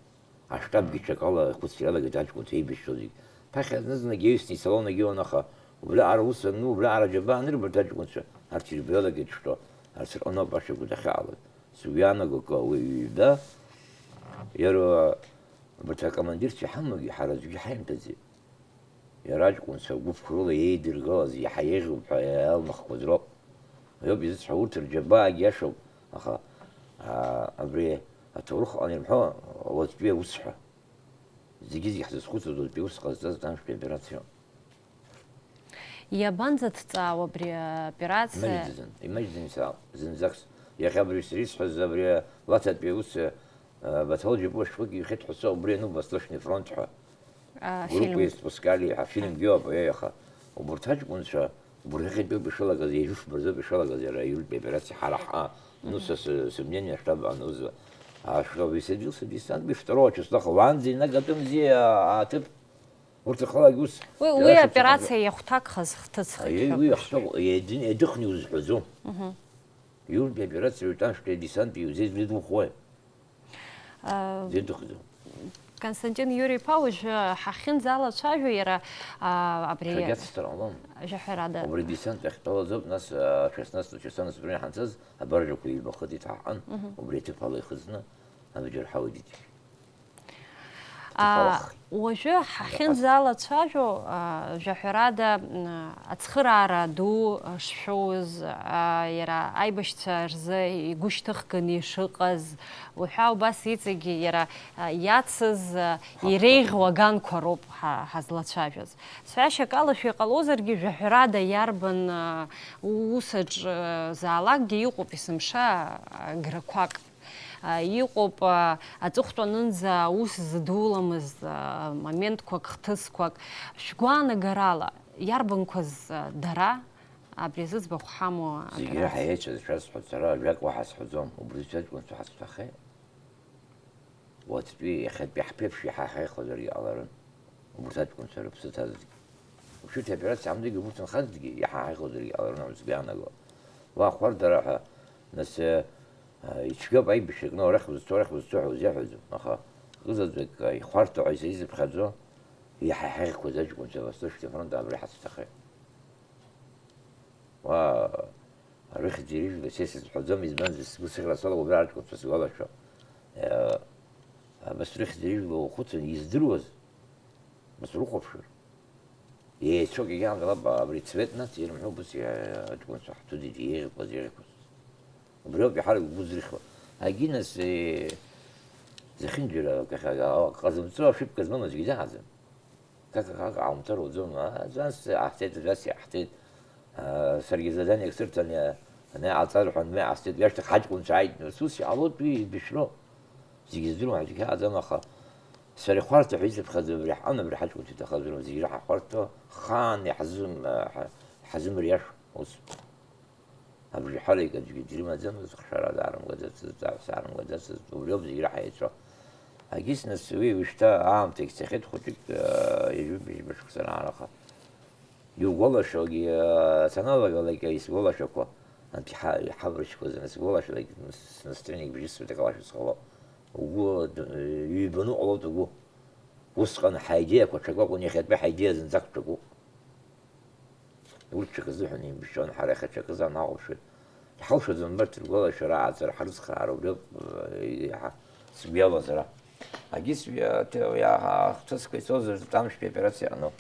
Аштабгьы ҽакала ихәыцра иалагеит аҷкәынцәа еибашьцәоу зегь. Ԥахьа зны-зынлагьы иҩсны ицалон, егьиуан, аха убриаҟара ус ану, убриаҟара аџьабаа анырбарҭ аҷкәынцәа, арҭ ирбаҩалагеит шәтәо, арҭ рҟны ауп ашәақәа дахьаҟалаз. Сгәы иаанагоу акы, уи ҩба, иара убарҭ акомандирцәа иҳамоугьы ҳара аӡәгьы ҳаимҭаӡеит. Иара аҷкәынцәа гәыԥк рыла еидыргалаз иаҳа еиӷьуп ҳәа иалнахқәаз роуп. Уиоуп изыцҳау, урҭ рџьабаагьы иашоуп, аха, аа, абри аҭоурых аҟны ирымҳәо уаҵәтәи аус ҳәа. Зегьы-зегь ҳзызхәыцуаз уаҵәтәи аус ҟазҵаз танктәи операциоуп. Иабанӡа дҵаауа абри аоперациа? Имаҷӡан, имаҷӡан исаауп, зынӡакс. Иахьа абри сара исҳәаз абри Лаҭатәи аус, а, Баҭал Џьапуа шәҟәык иҩхьеит ҳәа сҳәо, убри иануп Восточный фронт ҳәа. А, группа фильм. Испускали, афильмгьы ауп, аиаха. Убарҭ аҷкәынцәа, убарҭ ахьтәоуп ишалагаз, еижәышә бырзоуп ишалагаз, иара аиултәи операциа ҳара ҳа, ну, са сы-, сымнение, штаб ануза. А что, висадился десант, второго числа, уанӡа инагатәымзи, а, аҭыԥ. Урҭ рхалагьы ус. Уи, уи иара аоперациа иахәҭакхаз хҭысхеит. Аиеи, ҳәа уи акәшоит. Иахәҭак, иеди-, иадыхны иузҳәаӡом. Мгм. Иуртә операциа уаҩ танктәи адесант иузеиз уи духуеит. А, Зеидыхӡом. Константин Иури-иԥа, уажәы ҳахьынӡалацәажәо иара, а, абри Шәагьацсҵар ҟалом. Жәаҳәарада. Убри десант ахьтәалазоуп, нас, а, шәаснас, шәаснас убри ҳанцаз, абаржәқәа ҩбахыҵит ҳаҳан, Мгм. Убри аҭыԥ ала ихыҵны, абџьар ҳауеит. Аа, уажәы ҳахьынӡалацәажәо, аа, жәаҳәарада, м, ацхыраара ду шшәоуз, аа, иара аибашьцәа рзы игәышьҭыхганы ишыҟаз, уҳәа убас иҵегьы иара, аа, иацыз, аа, иреиӷьу аганқәа роуп ҳа-, ҳазлацәажәаз. Сҳәашьак ала, шәа иҟалозаргьы, жәаҳәарада иарбан, аа, усаҿ, аа, заалакгьы иҟоуп есымша, аа, грақәак. А, иҟоуп, а, аҵыхәтәанынӡа аус зыдуламыз, а, моментқәак, хҭысқәак. Шәгәаанагарала, иарбанқәаз, а, дара абри зыӡбахә ҳамоу? Зегь аоперациа? Реиҳа еицәазшәа сҳәоит сара, ажәак уаҳа сҳәаӡом, убри сыҷкәынцәа ҳацәҭахеит. Уаҵәтәи, иахьатәи ҳԥеиԥш иаҳа ҳаихозаргьы ҟаларын. Убырҭ аҷкәынцәа рыԥсы ҭазҭгьы. Уԥшьыҭи аоперациа ҳамдагьы урҭ нхазҭгьы иаҳа ҳаихозаргьы ҟаларын, ус сгәы иаанагон. Уа ахәардара ҳәа, нас, э, ицәгьоуп аибашьра кны, арахь узцо, арахь узцо ҳәа узиаҳәаӡом, аха кызаҵәык ихәарҭоу ҳәа исзыԥхьаӡо, иаҳа ҳаихқәаз аҷкәынцәа Восточный фронт абра ҳацәҭахеит. Уа, арыхьӡ ирыжәлоит, са исызҳәаӡом, избанзар, сгәы сыӷьра сала убра аҷкәынцәа сгәалашәо. Э, абас рыхьӡ ирыжәло ухәыцын, издыруаз, бысрыхәаԥшыр. Еицәоуп, иагьаамҭалап, абри цвет наци ирымҳәо убыс иа-, аҷкәынцәа ҳҭыӡит, еиӷьқәаз, еиӷьқәаз. Убриоуп иаҳарак угәы зрыхьуа. Агинас, э, зехьынџьара, ҟазымҵо ашәыԥка змам аӡәгьы изаҳаӡам. Как, как, аумҭар уӡом, а, аӡәанс ааҳҵеит, аӡәанс иааҳҵеит. А, саргьы заданиак сырҭан, иа-, ана иҟалҵар ҳәа, ана иҟасҵеит, иашҭахь ҳаҷкәынцәа ааит, нас ус иҟалоит уи, ибышәроу. Зегьы здыруан, ҳаҷгьы ҳаҟаӡам, аха сара ихәарҭа ҳәа исыԥхьаӡо абри ҳҟан, абри ҳаҷкәынцәа иҭахаз рымоу, зегьы раҳа ихәарҭоу хаан иаҳзым-, ҳа-, ҳзымыриашо, ус. Абжеиҳарак аӡәгьы дрымаӡамызт, хшара даарымгаӡацызт, аҳәса аарымгаӡацызт, убриоуп зегь раҳа еицәоу. Агьыс нас уи уажәшьҭа аамҭагь цахьеит, хәыҷык, аа, ҩажәи быжьба шықәса раараха. Иугәалашәогьы, аа, саналагалак исгәалашәақәа, анҭ иҳа-, иҳаврышьқәаз анысгәалашәалак, с-, настроение бжьысуеит, акалашәа сҟало. Угәы д-, ҩбаны уҟалоит угәы. Усҟан ҳаидеиақәа ҽакы акәын, иахьатәи ҳаидеиа зынӡак ҽакуп. Урҭ ҽакы азыҳәан еибашьуан, ҳара иахьа ҽакы занаҟәыԥшуеит. Иҳалшаӡом абарҭ ргәалашәара, ааӡара, ҳрыцхраара, убриоуп, э, иаҳа сгәы иалоу азара. Агьыс уи аҭ-, уи аҳ-, ахҭысқәа ицозар, Тамшьтәи аоперациа аҟноуп.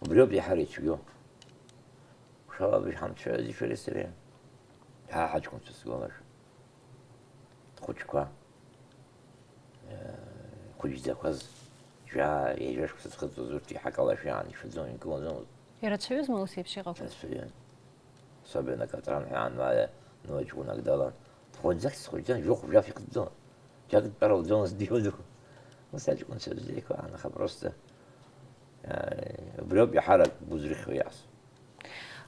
Убриоуп иаҳа ицәгьоу. Шала бжь ҳамцәажәази шәареи сареи. Ҳа ҳаҷкәынцәа сгәалашәоит. Хәыҷқәа. Хәыҷӡақәаз, жәаа, ҩажәа шықәса зхыҵуаз урҭ иаҳа акалашәа иаанишәаӡом, инкылаӡомызт. Ирацәаҩызма ус еиԥш иҟақәаз? Ирацәаҩын. Особенно Катран ҳәа ануаа, ну, ҷкәынак далан. Дхәыҷӡахьц, дхәыҷӡан, жәохә-жәаф ихыҵӡон. Џьаргьы дтәар лӡомызт, диуаду. Ус аҷкәынцәа бзиақәа аан, аха просто, э, убриоуп иаҳарак гәы зрыхьуа иааз.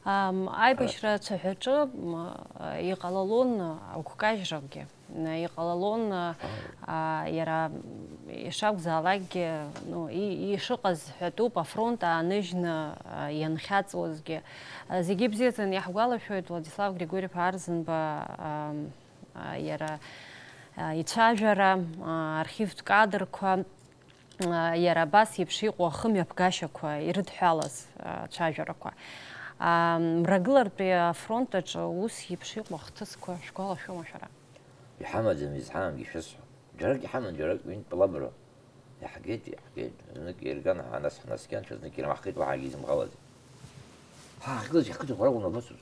Ам, аибашьра ацәаҳәаҿы, м, иҟалалон агәкажьрагьы, иҟалалон, а, иара ишакәзаалакгьы, ну, и-, ишыҟаз ҳәатәуп, афронт ааныжьны, а, ианхьаҵуазгьы. А, зегьы ибзиаӡаны иаҳгәалашәоит Владислав Григорьев Арӡынба, ам, а, иара, а, ицәажәара, а, архивтә кадрқәа, иара абас еиԥш иҟоу ахымҩаԥгашьақәа ирыдҳәалаз, а, цәажәарақәа. А, Мрагылартәи афронт аҿы ус еиԥш иҟоу ахҭысқәа шәгәалашәома шәара? Иҳамаӡам, изҳамамгьы шәысҳәом. Џьарак иҳаман, џьарак ҩынтә лабра. Иаҳгеит, иаҳгеит. Знык ирган, ҳа-, нас ҳнаскьан, ҽазнык ирмаҳхеит, уаҳагьы изымӷалаӡеит. Ҳа ҳахьгылаз иаҳқыҭақәа ракәын, уабацоз?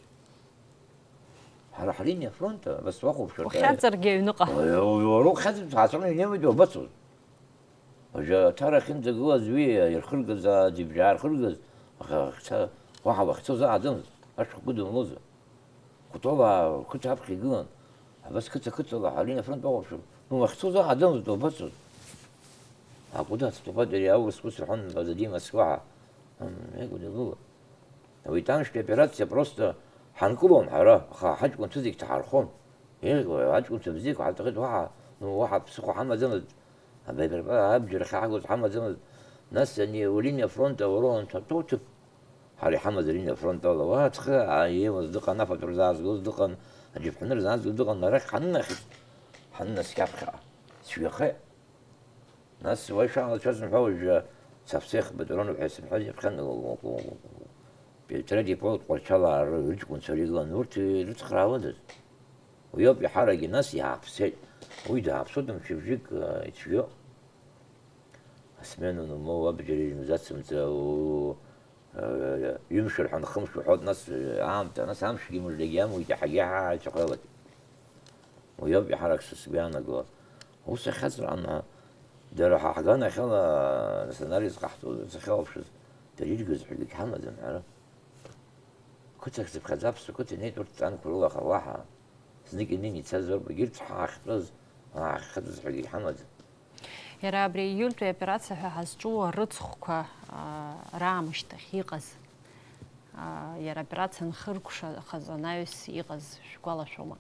Ҳара ҳлиниа афронт, абас уахәаԥшыр, ухьаҵыргьы аҩныҟа. Уара ухьаҵыр, ҳацәаны инеиуеит, уабацоз? Уажәы Аҭара ахьынӡагылаз уи ирхыргаз, аӡҩыбжьаа ирхыргаз, аха ахьца-, уаҳа уахьцоз ааӡамызт, ашәҟәы кыдымлозар. Кәтолаа қыҭа аԥхьа игылан, абас қыҭа-қыҭала ҳлиниа афронт уахәаԥшыр, ну, уахьцоз ааӡамызт, уабацоз? Акәыда ацҭоуба, ари аурыс ус рҳәон, Вадим Москва ҳәа. М, иакәыда гыло. Уи танктәи операциа просто ҳанкылон ҳара, аха ҳаҷкәынцәа зегь ҭаҳархон. Еи, аҷкәынцәа бзиақәа ҳаҭахеит, уаҳа, ну, уаҳа ԥсыхәа ҳамаӡамызт, абаҩрба абџьар ахьаҳгоз ҳамаӡамызт. Нас ани улиниа афронт аурон ҭаҭоу ҭыԥ. Ҳара иҳамаз алиниа афронт ала, уа аҵхы ааиуаз дыҟан, афатә рзаазгоз дыҟан, аџьаԥҳаны рзаазгоз дыҟан, арахь ҳаннахьыс, ҳаннаскьа аԥхьаҟа. Цәгьахеит. Нас уа ишаалацәаз умҳәа, уажәы сафсех батрон ҳәа сымҳәоз иаԥхьан, Петра Диполт Тҟәарчалаа рыҷкәынцәа ирыгылан, урҭ ирыцхраауадаз. Уиоуп иаҳарагьы, нас иааԥсеит. Уи дааԥсоит мчыбжьык, э, ицәгьо. Асмена умоу, абџьар изацымҵа, у-, Ҩымш рҳәан, хымш уҳәоит, нас, аамҭа, нас амшгьы мыждагьы амуит, иаҳагьы ҳа ҳаицәахалак. Уи ауп иаҳарак са сгәы иаанаго. Ус ахьаҵраан, дара ҳа ҳганахьала сценарист ҟаҳҵо сахьалаԥшыз, дара иргаз ҳәагьы ҳамаӡам, ҳәара. Қыҭак зыԥхьаӡа аԥсуа қыҭа инеит урҭ танкқәа рыла, аха уаҳа знык инеины ицаз ауп, егьырҭ ҳаахьтәаз, ҳаахьхыҵыз ҳәагьы ҳамаӡам. Иара абри аиультәи аоперациа ҳәа ҳазҿу арыцхәқәа, аа, раамышьҭахь иҟаз, аа, иара аоперациа анхыркәшахаз анаҩс иҟаз шәгәалашәома?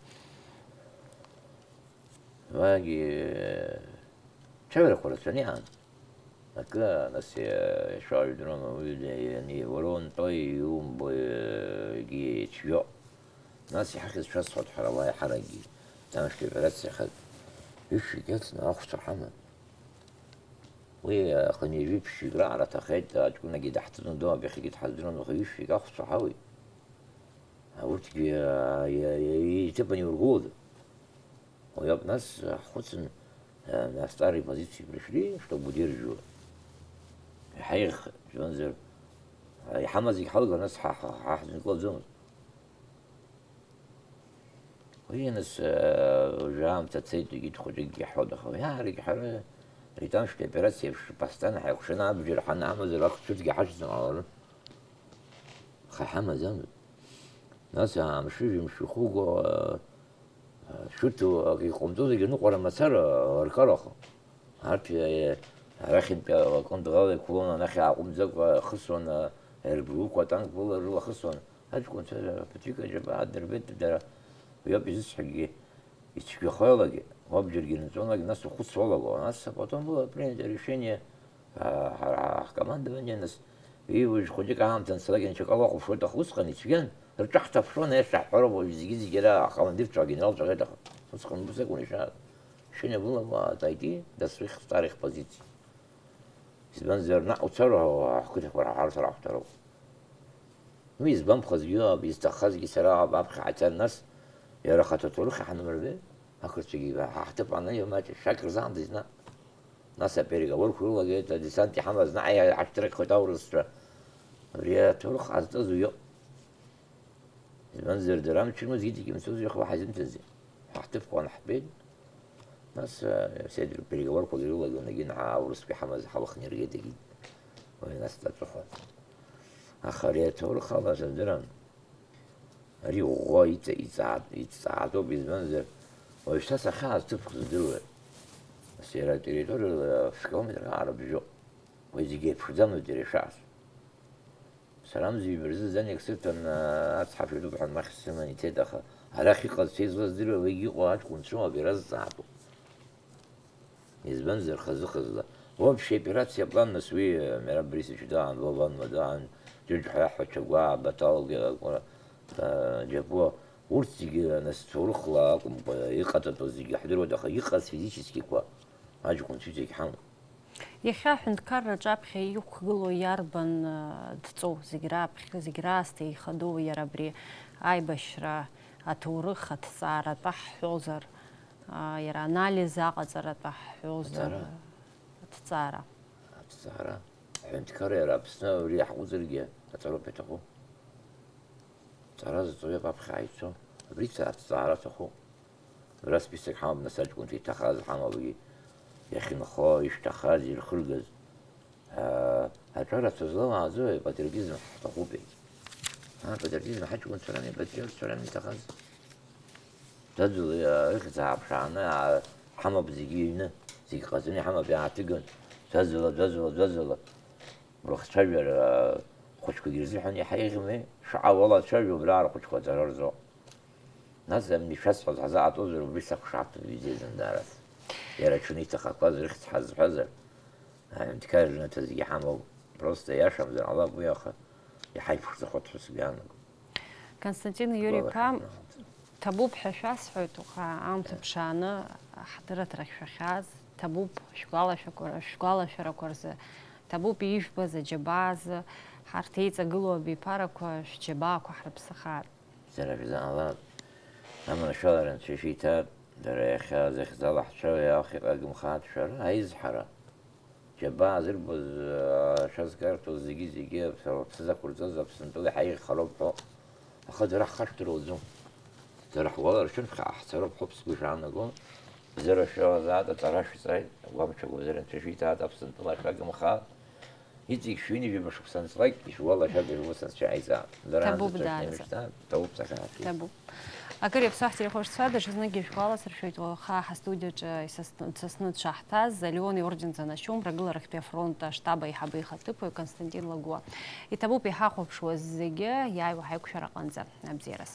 Уаагьы цәажәарақәа рацәаны иҟан. Акы, нас, иашәа уаҩ дроума, уи ани, уара унтәои иумбои, егьи ицәгьоуп. Нас иҳахьыз шәасҳәоит ҳара уа иаҳаракгьы. Амшгьы аоперациа ахатә ҩышәҩык иацны ахәцәа ҳаман. Уи, аха ҩажәи ԥшьҩык раҟара ҭахеит, аҷкәынагьы даҳҭыҵны доуп, иахьагьы дҳаздыруан, аха ҩышәҩык ахәцәа ҳауеит. Урҭгьы, а, иа-, иа-, иҭыԥан иургылода? Уи ауп, нас, ҳхәыцын, а, на старые позиции пришли, чтобы удерживать. Иҳаиӷьхеит, избанзар, а, иҳамаз зегь ҳалгар, нас ҳа-, ҳа-, ҳа-, ҳзынкылаӡомызт. Уи, нас, уажәы аамҭа цеит, егьит хәыҷыкгьы ҳҳәоит, аха уи аарагь ҳара ританктә операциа еиԥш, постоянно ҳаикәшаны абџьар ҳанамазар, ақәцәыргьы ҳашьцәа ҟаларын. Аха иҳамаӡамызт. Нас амши-жәымши ихуго, шәырҭо акы иҟамҵо зегьы аныҟәара мацара аркарахон. Арҭ, е, арахьынтәи акындӷала иқәлон, анахь иааҟәымҵӡакәа ихысуан, е, рбрукәа атанк была рылахысуан. Аҷкәынцәа ԥыҭҩык аџьабаа дырбеит дара. Уи ауп изысҳәогьы, ицәгьахоилагьы, уабџьаргьы нҵәоналагь, нас ухәыцуалаго. Нас а потом было принято решение, а, ҳара ҳкомандование, нас, иуажә хәыҷык аамҭа анцалак, инцәакала уахәаԥшуеит, аха усҟан ицәгьан, рҿаҳҭаԥшуан, аиаша ҳҳәароуп, уажә зегьы-зегьы ара акомандирцәа, агенералцәа ҟьеит, аха усҟан ус акәын ишааз. Шьыня былаба отойти, до своих старых позиций. Избанзар, наҟ уцар, ҳқыҭақәа раҳарҭар ахәҭароуп. Уи избамԥхазгьы, изҭаххазгьы сара аԥхьа ҳаицар, нас иара ахаҭа аҭоурых иҳанамырбеи, ақырҭцәагьы ҳа ҳҭыԥ аны имаҷ шәак рзаанӡа изна. Нас апереговорқәа рылагеит, адесант иҳамаз наҟ иҳашьҭракхоит аурысцәа. Абри аҭоурых ҟазҵаз уи иоуп. Избанзар, дара амчра зегьы имцоз иахьа ҳазымҭази. Ҳа ҳҭыԥқәа анҳтәеит, нас, э, седр переговорқәа ирылагон, егьин ҳа аурыстәи ҳамаз ҳалхны иргеит, егьин. Уи нас даҵәахуан. Аха ари аҭоурых ала сыздырам. Ари ӷәӷәа иҵа-, иҵаа-, иҵааӡоуп, избанзар, уажәшьҭа сахьааз ҭыԥк здыруеит. Нас иара атерриториала фкилометр аҟара бжьоуп. Уи зегьы еиԥшӡамызт иара ишааз. Сара амза ҩба рзы зынӡак сыҭан, ацҳа шәатәуп ҳәа махь сыман ицеит, аха арахь иҟаз сеизлаздыруа уигьы иҟоу аҷкәынцәоуп, иразҵаатәуп. Избанзар, хазы-хазла. Вообще операциа аплан нас уи, Мераб Борисович даан, Вован Мадаан, Џьоџьҳәаҳәа, Чагәаа, Баталгьы, Џьапуа, урҭ зегьы нас ҭоурыхла акәымкәа иҟаҵатәу зегьы ҳдыруеит, аха иҟаз физическиқәа аҷкәынцәа зегь ҳамоуп. Иахьа аҳәынҭқарра аҿаԥхьа иқәгылоу иарбан, э, дҵоу? Зегь раԥхьа, зегь раасҭа ихадоу иара абри аибашьра аҭоурых аҭҵааратәы ҳҳәозар, а, иара анализ аҟаҵаратәы ҳҳәозар, Аҭҵаара. Аҭҵаара. Аҳәынҭқарра иара Аԥсны абри иаҳҟәыҵыргьы аҵароуп иаҭаху. Ҵара зҵоу иаб аԥхьа ааицо, абри ца-, аҭҵаара аҭахуп. Абра список ҳамоуп, нас аҷкәынцәа иҭахаз ҳамоуп, уи иахьынхо, ишҭахаз, ирхыргаз. Аа, аҿарацәа злоу ааӡои, апатриотизм ҳҭахуп, егь. Аа, апатриотизм ҳаҷкәынцәа рами, апатриотцәа рами иҭахаз. Дадула, аа, ихьӡ ааԥшааны, аа, ҳамоуп зегьы иҩны, зегь ҟаҵаны иҳамоуп, иааҭыган, дадула, дадула, дадула. Рыхцәажәара хәыҷқәагьы рзыҳәан иаҳа еиӷьми, шаҟа уалацәажәо убра архәыҷқәа аҵара рзо. Нас, ами, ишәасҳәаз ҳазаатәозар, убри сақәшаҳаҭуп, ҩӡеизан даараз. Иара аҽны иҭахақәаз рыхьӡ ҳазҳәазар, аҳәынҭқар рыҩнаҭа зегьы ҳамоуп. Просто иашамзар ҟалап уи, аха иаҳа иԥшӡахоит ҳәа сгәы иаанагом. Константин Иури-иԥа, Гәалашәа. Ҭабуп ҳәа шәасҳәоит, уаха аамҭа Е. ԥшааны ҳдырраҭарахь шәахьааз, ҭабуп шәгәалашәақәа, шәгәалашәарақәа рзы, ҭабуп ижәбаз аџьабаа азы, ҳарҭ еиҵагылоу абиԥарақәа шәџьабаақәа ҳрыԥсахааит. Сара шәзаалап, аманшәалара анцәа ишәиҭап, дара иахьа зыхьӡала ҳцәа иалхи ҟагымхааит шәара, аизҳара. Џьабаа зырбоз, ашәа згарҭоз зегьы-зегьы аԥсра зақәырҵаз Аԥсынтәыла иҳаиӷьхароуп ҳәа. Аха дара ҳхашҭыр ауӡом. Дара ҳгәаларшәон, ҳцароуп ҳәа сгәы шаанаго. Бзара шәалазаат, аҵара шәҵааит, агәамч агәыбзиара анцәа шәиҭаат, Аԥсынтәыла ашәа гымхаат. Иҵегь шәҩынҩажәа шықәса анҵлак, ишәгәалашәагаз шәус анцәа иаиҵаат. Дара Ҭабуп анзыҵәахны даараӡа. Шәышьҭаат, ҭабуп сахьаҳаркит. Ҭабуп. Акыр иаԥсоу ҳтелехәаԥшцәа, даҽазныкгьы шәгәаласыршәоит, уаха ҳастудиаҿы исасны, дсасны дшаҳҭааз, Леон Иорден занашьоу, Мрагыларахьтәи афронт аштаб аиҳабы ихаҭыԥуаҩ Константин Лагәуа. Иҭабуп иҳахәаԥшуаз зегьы, иааиуа ҳаиқәшәараҟынӡа. Абзиараз.